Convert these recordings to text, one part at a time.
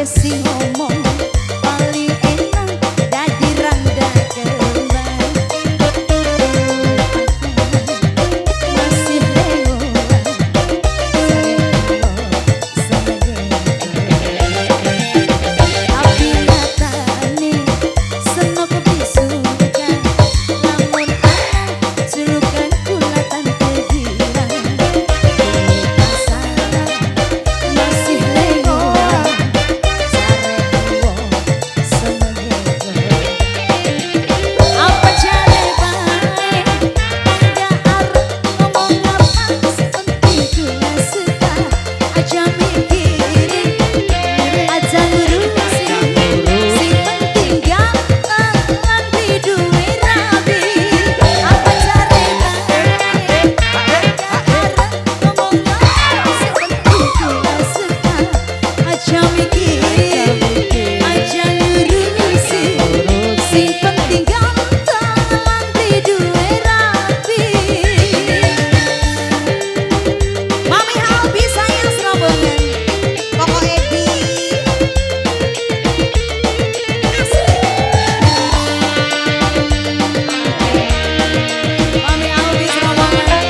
sing ngomong paling enak dadi randa kembang. Masih lengoan senenge, tapi nyatane senok bisuka lamun ana julukan kula tante Gilang. Pasaran masih lengoan jare wong senenge. Apa jare bae tangga arep ngomong apa, sing penting kula suka. Aja mikirin, aja ngurusin, sing penting ganteng lan duwe rabi. Apa jare bae tangga arep ngomong apa, sing penting kula suka. Aja mikirin, aja ngurusin, sing penting ganteng lan duwe rabi. Mami Albi sayang serombongan. Koko Ebi. Asik. Mami Albi serombongan.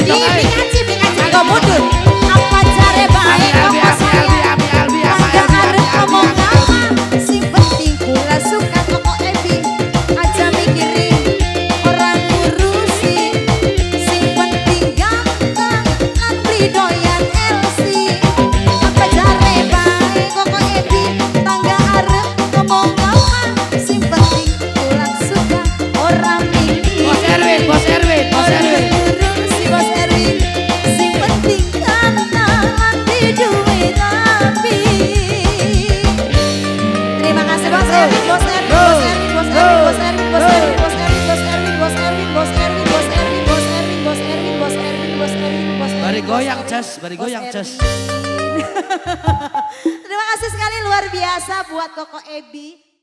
Di Pikachu, Pikachu kok mundur. Apa jare bae kok saya. Tangga arep ngomong apa? Sing penting kula suka Koko Ebi. Aja mikirin orang ngurusi. Sing penting ganteng lan beli doyan LC. Apa jare bae Koko Ebi. Tangga arep ngomong apa? Sing penting kula suka orang mikirin. Bos Erwin, Bos Erwin, Bos Erwin. Si Bos Erwin, sing penting ganteng lan duwe rapi. Terima kasih, Bos Erwin, Bos Erwin, Bos Erwin, Bos Erwin, Bos Erwin, Bos Erwin, Bos Erwin, Bos Erwin, Bos Erwin, Bos Erwin, Bos Erwin, Bos Erwin, Bos Erwin, Bos Erwin, Bos Erwin, Bos Erwin. Bari Bos goyang, Erwin, Ces, bari Bos goyang, Ces. Erwin. Terima kasih sekali, luar biasa buat Koko Ebi.